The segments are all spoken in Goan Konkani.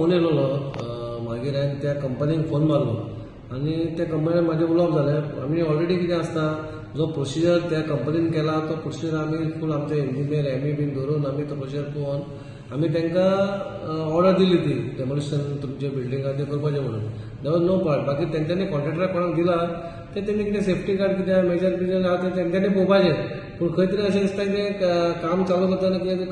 फोन येयलेलो. मागीर हांवें त्या कंपनीक फोन मारलो आनी त्या कंपनीन म्हाजें उलोवप जालें. आमी ऑलरेडी कितें आसता जो प्रोसिजर त्या कंपनीन केला तो प्रोसिजर आमी फूल आमचे इंजिनियर एमई बीन धरून आमी तो प्रोसिजर पळोवन आमी तांकां ऑर्डर दिली ती डेमोलिशन तुमचे बिल्डिंगाक तें करपाचें म्हणून. There was no part. बाकी तेंच्यांनी कॉन्ट्रॅक्टराक कोणाक दिला ते तेणी कितें सेफ्टी गार्ड कितें मेजर बिजर आहा तें तेंच्यांनी पळोवपाचें. पूण खंय तरी अशें दिसता तें काम चालू करतना कितें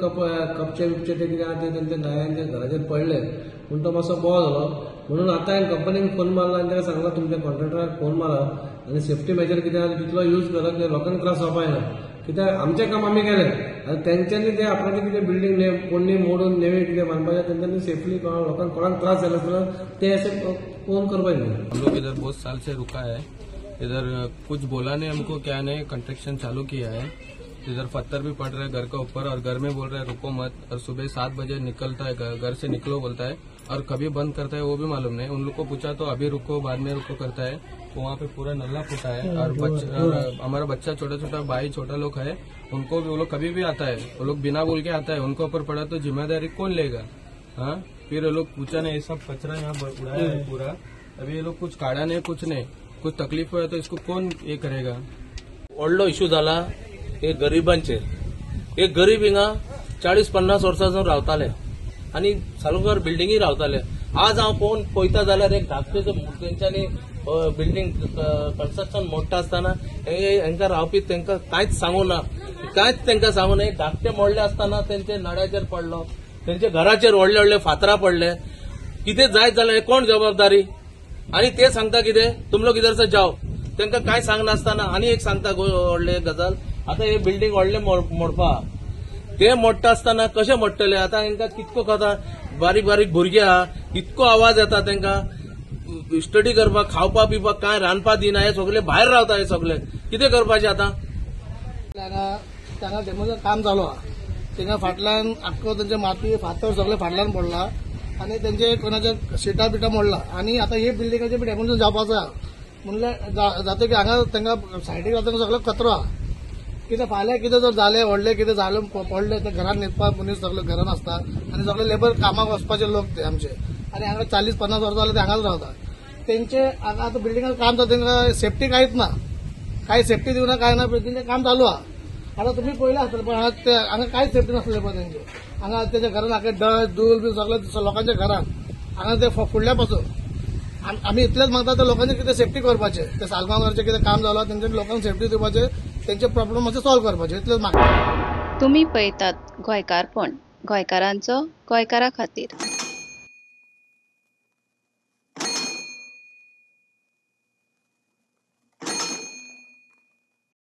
कपचे बिपचे ते कितें आहा ते तेंच्या नळ्यांच्या घराचेर पडले पूण तो मातसो बोव जालो. म्हणून आतां हांवें कंपनीक फोन मारला आनी ताका सांगलां तुमच्या कॉन्ट्रॅक्टराक फोन मारा आनी सेफ्टी मेजर कितें आहा तितलो यूज करा की लोकांक त्रास जावपा जायना. कित्याक आमचें काम आमी केलें आनी तेंच्यांनी ते आपणाचें कितें बिल्डींग पोरणी मोडून नवी कितें बांदपाचें तेंच्यांनी सेफली लोकांक कोणाक त्रास जायना आसतना ते अशें पळोवन करपाक जाय. हम लोग इधर बहुत साल से रुका है, इधर कुछ बोला नहीं हमको, क्या नहीं, कंस्ट्रक्शन चालू किया है. इधर पत्थर भी पड़ रहे है घर के ऊपर और घर में बोल रहे हैं रुको मत, और सुबह 7 बजे निकलता है, घर से निकलो बोलता है और कभी बंद करता है वो भी मालूम नहीं. उन लोग को पूछा तो अभी रुको बाद में रुको करता है. वो वहाँ पे पूरा नल्ला फूटा है और हमारा बच्चा छोटा छोटा भाई छोटा लोग है, उनको भी वो लोग कभी भी आता है, वो लोग बिना बोल के आता है, उनको ऊपर पड़ा तो जिम्मेदारी कौन लेगा. हाँ, फिर वो लोग पूछा नहीं, सब कचरा यहाँ उड़ाया है पूरा. अभी ये लोग कुछ काढ़ा नहीं, कुछ नहीं, कुछ तकलीफ हुआ तो इसको कौन ये करेगा. व्हडलो इश्यू जाला हे गरिबांचेर. हे गरीब हिंगा 40-50 वर्सां सावन रावताले आनी सालूकार बिल्डिंगी रावताले. आज हांव पळोवन पळयता जाल्यार एक धाकटे तेंच्यांनी बिल्डींग कन्स्ट्रक्शन मोडटा आसतना हेंकां रावपी तेंकां कांयच सांगू ना, कांयच तेंकां सांगू ना. धाकटे मोडले आसतना तेंचे नड्याचेर पडलो, तेंच्या घराचेर व्हडले व्हडले फातरां पडले. कितें जायत जाल्यार कोण जबाबदारी? आनी ते सांगता कितें तुम लोग इधर से जाओ, तेंकां कांय सांगनासतना. आनी एक सांगता व्हडले एक गजाल, आतां हे बिल्डींग व्हडले मोडपा, ते मोडटा आसतना कशें मोडटले? आतां हेंकां कितको कथा बारीक बारीक भुरगे आहा, इतको आवाज येता तेंकां स्टडी करपाक, खावपा पिवपाक कांय रांदपा दिना. हे सगळे भायर रावता, हे सगळे कितें करपाचें आतां? हांगा डेमोलिशन काम चालू आहा. थिंगा फाटल्यान आख्खो तेंचे माती फातर सगळे फाटल्यान पडला आनी तेंचे कोणाचे शिटा बिटा मोडला. आनी आतां हे बिल्डिंगाचे बी डेमोलिशन जावपाचो आहा. म्हणल्यार जातकीर हांगा तांकां सायडीक रावता सगळो कचरो आहा. कितें फाल्यां कितें जर जालें व्हडलें कितें जालें पडलें तें घरान न्हिदपाक मनीस सगळे घरान आसता आनी सगळे लेबर कामाक वचपाचे लोक ते आमचे. आनी हांगा 40-50 वर्सां जालें ते हांगाच रावता. तेंचे हांगा आतां बिल्डिंगाक काम जाता, तेंकां सेफ्टी कांयच ना, कांय सेफ्टी दिवना कांय ना. तेंचें काम चालू आहा. आतां तुमी पळयलें आसतलें, पण हांगा कांयच सेफ्टी नासलें पळय तेंचे. हांगा तेच्या घरान आख्खे डस्ट धूल बी सगळें लोकांच्या घरान. हांगा ते फुडल्या पासून आमी इतलेंच मागता ते लोकांचे कितें सेफ्टी करपाचें, ते सालगांवचे कितें काम जालां तेंचे लोकांक सेफ्टी दिवपाचें, तेंचे प्रॉब्लम मातशे सॉल्व करपाचे, इतलेंच मागता. तुमी पळयतात गोंयकारपण, गोंयकारांचो गोंयकारा खातीर.